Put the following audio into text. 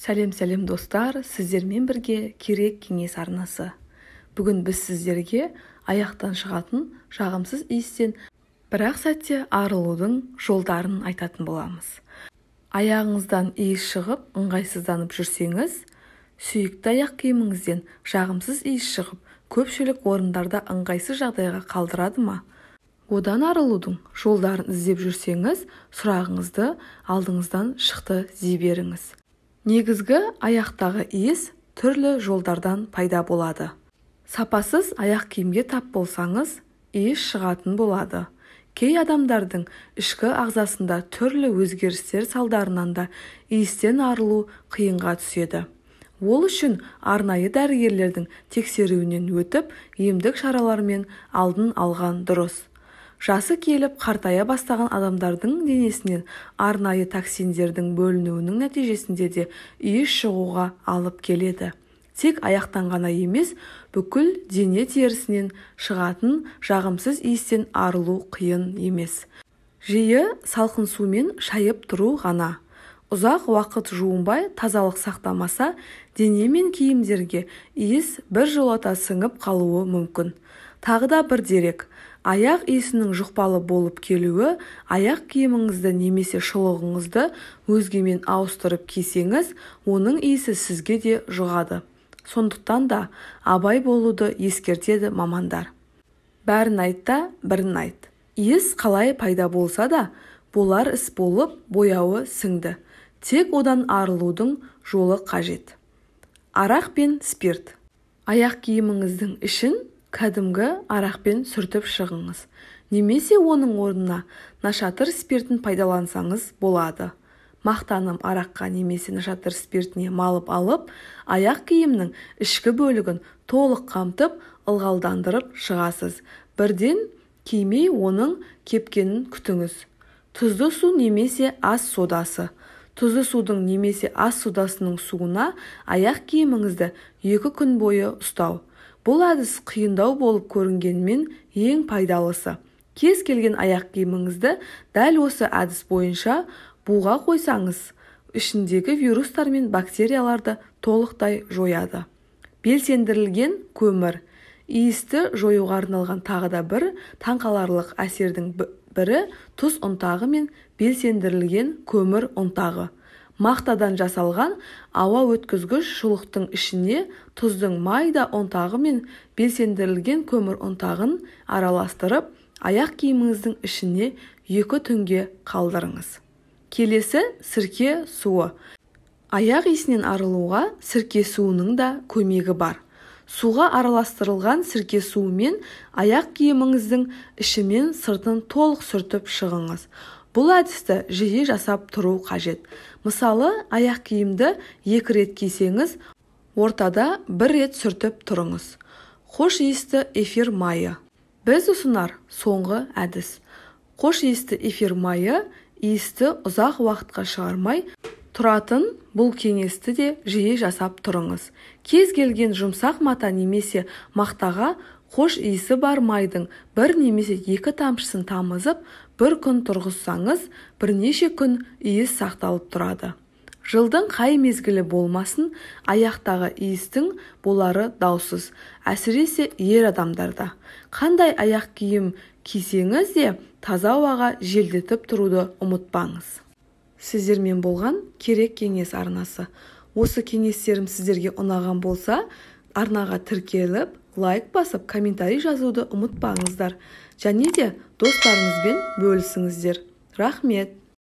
Сәлем, сәлем, достар! Сіздермен бірге Керек кеңес арнасы. Бүгін біз сіздерге аяқтан шығатын жағымсыз иістен бір-ақ сәтте арылудың жолдарын айтатын боламыз. Аяғыңыздан иіс шығып, ыңғайсызданып жүрсеңіз, сүйікті аяқ киіміңізден жағымсыз иіс шығып, көпшілік орындарда ыңғайсыз жағдайға қалдырады ма? Одан арылудың жолдарын іздеп жүрсеңіз, сұрағыңызды алдыңыздан шықты дей беріңіз. Негізгі аяқтағы иіс түрлі жолдардан пайда болады. Сапасыз аяқ киімге тап болсаңыз, иіс шығатын болады. Кей адамдардың ішкі ағзасында түрлі өзгерістер салдарынан да иістен арылу қиынға түседі. Ол үшін арнайы дәрігерлердің тексеруінен өтіп, емдік шаралармен алдын алған дұрыс. Жасы келіп, қартая бастаған адамдардың денесінен арнайы токсиндердің бөлінуінің нәтижесінде де иіс шығуға алып келеді. Тек аяқтан ғана емес, бүкіл дене терісінен шығатын жағымсыз иістен арылу қиын емес. Жиі салқын сумен шайып тұру ғана. Ұзақ уақыт жуынбай, тазалық сақтамаса, дене мен киімдерге иіс біржолата сіңіп қалуы мүмкін. Тағы да бір дерек: аяқ иісінің жұқпалы болып келуі. Аяқ киіміңізді немесе шұлығыңызды өзгемен ауыстырып кисеңіз, оның иісі сізге де жұғады. Сондықтан да абай болуды ескертеді мамандар. Бәрін айт та, бірін айт. Иіс қалай пайда болса да, болар іс болып, бояуы сіңді. Тек одан арылудың жолы қажет. Арақ пен спирт. Аяқ киіміңіздің ішін кәдімгі арақпен сүртіп шығыңыз немесе оның орнына нашатыр спиртін пайдалансаңыз болады. Мақтаны араққа немесе нашатыр спиртіне малып алып, аяқ киімнің ішкі бөлігін толық қамтып, ылғалдандырып шығасыз. Бірден кимей, оның кепкенін күтіңіз. Тұзды су немесе ас содасы. Тұзды судың немесе ас содасының суына аяқ киіміңізді 2 күн бойы ұстау. Бұл әдіс қиындау болып көрінгенмен, ең пайдалысы. Кез келген аяқ киіміңізді дәл осы әдіс бойынша буға қойсаңыз, ішіндегі вирустар мен бактерияларды толықтай жояды. Белсендірілген көмір. Иісті жоюға арналған тағы да бір таңқаларлық әсердің бірі – тұз ұнтағы мен белсендірілген көмір ұнтағы. Мақтадан жасалған ауа өткізгіш шұлықтың ішіне тұздың майда ұнтағы мен белсендірілген көмір ұнтағын араластырып, аяқ киіміңіздің ішіне 2 түнге қалдырыңыз. Келесі – сірке суы. Аяқ иісінен арылуға сірке суының да көмегі бар. Суға араластырылған сірке суымен аяқ киіміңіздің іші мен сыртын толық сүртіп шығыңыз. Бұл әдісті жиі жасап тұру қажет. Мысалы, аяқ киімді екі рет кисеңіз, ортада бір рет сүртіп тұрыңыз. Хош иісті эфир майы. Біз ұсынар соңғы әдіс – хош иісті эфир майы. Иісті ұзақ уақытқа шығармай тұратын бұл кеңесті де жиі жасап тұрыңыз. Кез келген жұмсақ мата немесе мақтаға хош иісі бар майдың бір немесе екі тамшысын тамызып, бір күн тұрғызсаңыз, бірнеше күн иіс сақталып тұрады. Жылдың қай мезгілі болмасын, аяқтағы иістің болары даусыз, әсіресе ер адамдарда. Қандай аяқ киім кисеңіз де, таза ауаға желдетіп тұруды ұмытпаңыз. Сіздермен болған Керек кеңес арнасы. Осы кеңестерім сіздерге ұнаған болса, арнаға тіркеліп, лайк басып, комментарий жазуды ұмытпаңыздар және де достарыңызбен бөлісіңіздер. Рахмет!